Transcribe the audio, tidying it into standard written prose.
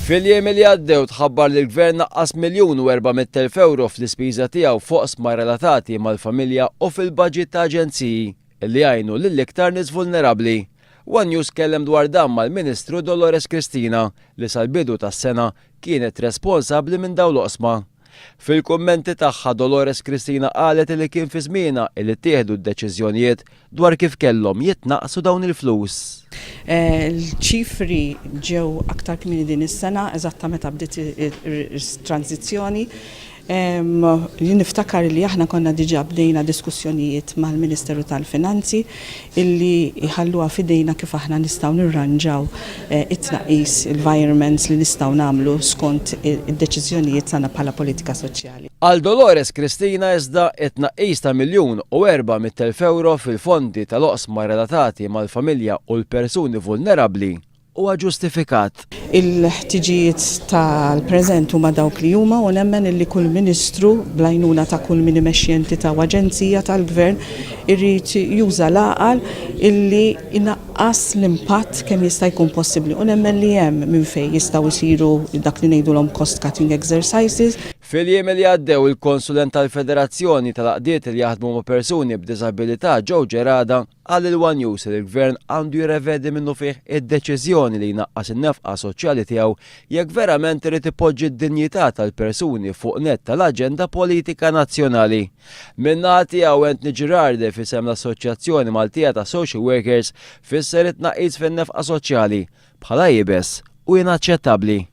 Fil-jiem li għaddew tħabbar li l-Gvern naqqas 1,400,000 ewro fl-ispiża tiegħu f'oqsma relatati mal-familja u fil-baġit ta' aġenziji li jgħinu lill-iktar nies vulnerabbli. One News tkellem dwar dan mal-Ministru Dolores Cristina li sal-bidu tas-sena kienet responsabbli minn dawn l-oqsma. Fil-kummenti tagħha Dolores Cristina qalet li kien fi żmienha li ttieħdu d-deċiżjonijiet dwar kif kellhom jitnaqqsu dawn il-flus. Il-ċifri ġew aktar kmieni din is-sena, eżatta meta bdiet it-tranżizzjoni. Jien niftakar li aħna konna diġà bdejna diskussjonijiet mal-Ministeru tal-Finanzi illi jħalluha f'idejna kif aħna nistgħu nirranġaw it-tnaqqis, il-virements li nistgħu nagħmlu skont id-deċiżjonijiet tagħna bħala politika soċjali. Għal Dolores Cristina iżda, it-tnaqqis ta' 1,400,000 ewro fil-fondi tal-oqsma relatati mal-familja u l-persuni vulnerabbli huwa ġustifikat. Il-ħtiġijiet tal-preżent huma dawk li huma u nemmen illi kull Ministru, bl-għajnuna ta' kull min imexxi entità u aġenzija tal-Gvern, irid juża l-għaqal illi jnaqqas l-impatt kemm jista' jkun possibbli u nemmen li hemm minn fejn jistgħu jsiru dak li ngħidulhom cost cutting exercises. Fil-jiem li għaddew il-konsulent tal-Federazzjoni tal-Għaqdiet li jaħdmu ma' persuni b'diżabilità Joe Gerada Qal lil one News li l-Gvern għandu jirrevedi minnufih id-deċiżjoni li jnaqqas in-nefqa soċjali tiegħu jekk verament irid ipoġġi d-dinjità tal-persuni fuq nett tal-aġenda politika nazzjonali. Min-naħa tiegħu Anthony Girardi f'isem l-Assoċjazzjoni Maltija ta' Social Workers fisser it-tnaqqis fin-nefqa soċjali bħala iebes u inaċċettabbli.